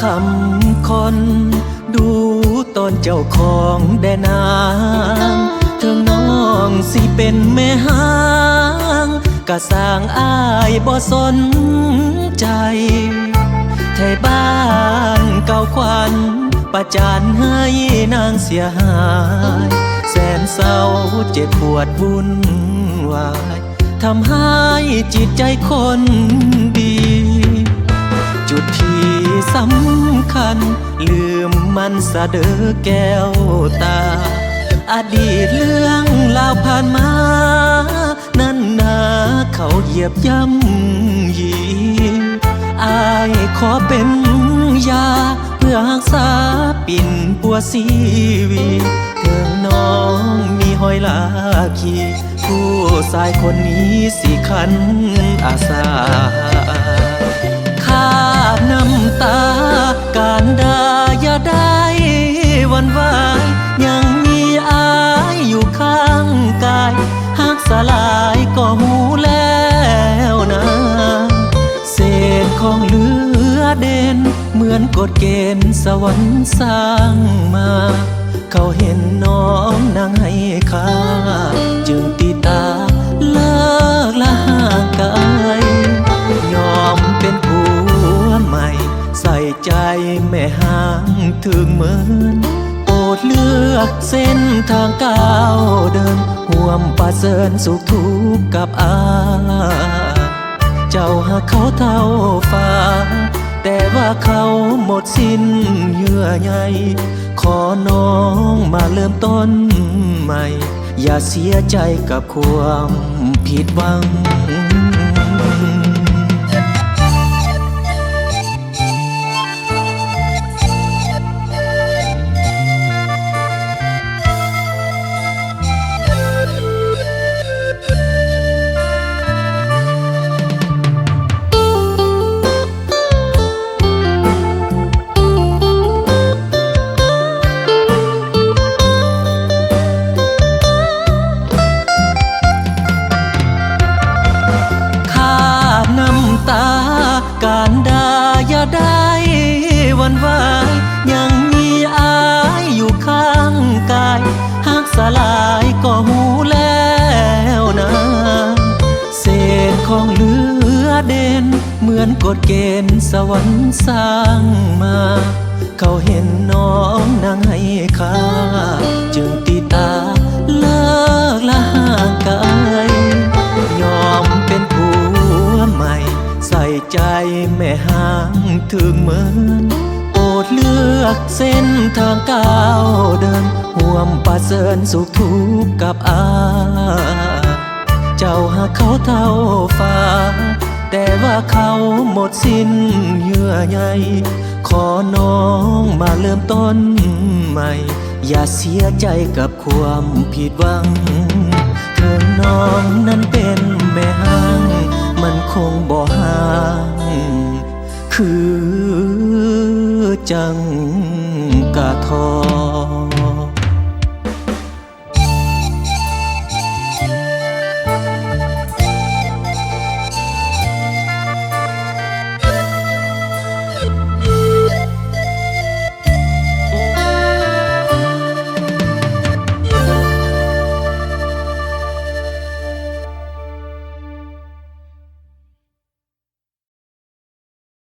ຄຳຂ້ອນ ດູຕອນເຈົ້າຂອງແດ່ນາງ ເຖິງນ້ອງຊິເປັນແມ່ຮ້າງ ກະຊ່າງອ້າຍບໍ່ສົນໃຈ ໄທບ້ານກ່າວຂວັນ ປະຈານໃຫ້ນາງເສຍຫາຍ ແສນເສົ້າເຈັບປວດວຸ່ນວາຍ ທຳຮ້າຍຈິດໃຈຄົນດີ ຈຸດທີ່ສຳຄັນ ລືມມັນສະເດີແກ້ວຕາ ອະດີດເລື່ອງລາວຜ່ານມາ ນັ້ນນາເຂົາຢຽບຢ້ຳຢີ ອ້າຍຂໍເປັນຢາ ເພື່ອຮັກສາປິ່ນປົວຊີວິດ ເຖິງນ້ອງມີຮອຍລາຄີ ຜູ້ຊາຍຄົນນີ້ຊິຂັນອາສາ ຄາບນ້ຳຕາ ການດາຢ່າໄດ້ຫວັ່ນໄຫວ ຍັງມີອ້າຍຢູ່ຂ້າງກາຍ ຮັກສາຫຼາຍກໍຮູ້ແລ້ວນາ ເສດຂອງເຫຼືອເດັ່ນ ເໝືອນກົດເກນສະຫວັນສ້າງມາ ເຂົາເຫັນນ້ອງນາງໃຫ້ຄ່າ ຈຶ່ງຕິດຕາເລີກລາຫ່າງໄກ ຍອມເປັນຜົວໃໝ່ ໃສ່ໃຈແມ່ຮ້າງຖືກເມີນ ໂປດເລືອກເສັ້ນທາງກ້າວເດີນ ຮ່ວມປະເຊີນສຸກທຸກກັບອ້າຍ ເຈົ້າຮັກເຂົາເທົ່າຟ້າ ແຕ່ວ່າເຂົາໝົດສິ້ນເຍື່ອໃຍ ຂໍນ້ອງມາເລີ່ມຕົ້ນໃໝ່ ຢ່າເສຍໃຈກັບຄວາມຜິດຫວັງ. ຄາບນ້ຳຕາ ການດາຢ່າໄດ້ຫວັ່ນໄຫວ ຍັງມີອ້າຍຢູ່ຂ້າງກາຍ ຮັກສາຫຼາຍກໍຮູ້ແລ້ວນາ ເສດຂອງເຫຼືອເດັ່ນ ເໝືອນກົດເກນສະຫວັນສ້າງມາ ເຂົາເຫັນນ້ອງນາງໃຫ້ຄ່າ ຈຶ່ງຕິດຕາເລີກລາຫ່າງໄກ ຍອມເປັນຜົວໃໝ່ ໃສ່ໃຈແມ່ຮ້າງຖືກເມີນ ໂປດເລືອກເສັ້ນທາງກ້າວເດີນ ຮ່ວມປະເຊີນສຸກທຸກກັບອ້າຍ ເຈົ້າຮັກເຂົາເທົ່າຟ້າ ແຕ່ວ່າເຂົາໝົດສິ້ນເຍື່ອໃຍ ຂໍນ້ອງມາເລີ່ມຕົ້ນໃໝ່ ຢ່າເສຍໃຈກັບຄວາມຜິດຫວັງ ເຖິງນ້ອງນັ້ນເປັນແມ່ຮ້າງ ມັນຄົງບໍ່ຮ້າງ ຄືຈັ່ງກະທອງ.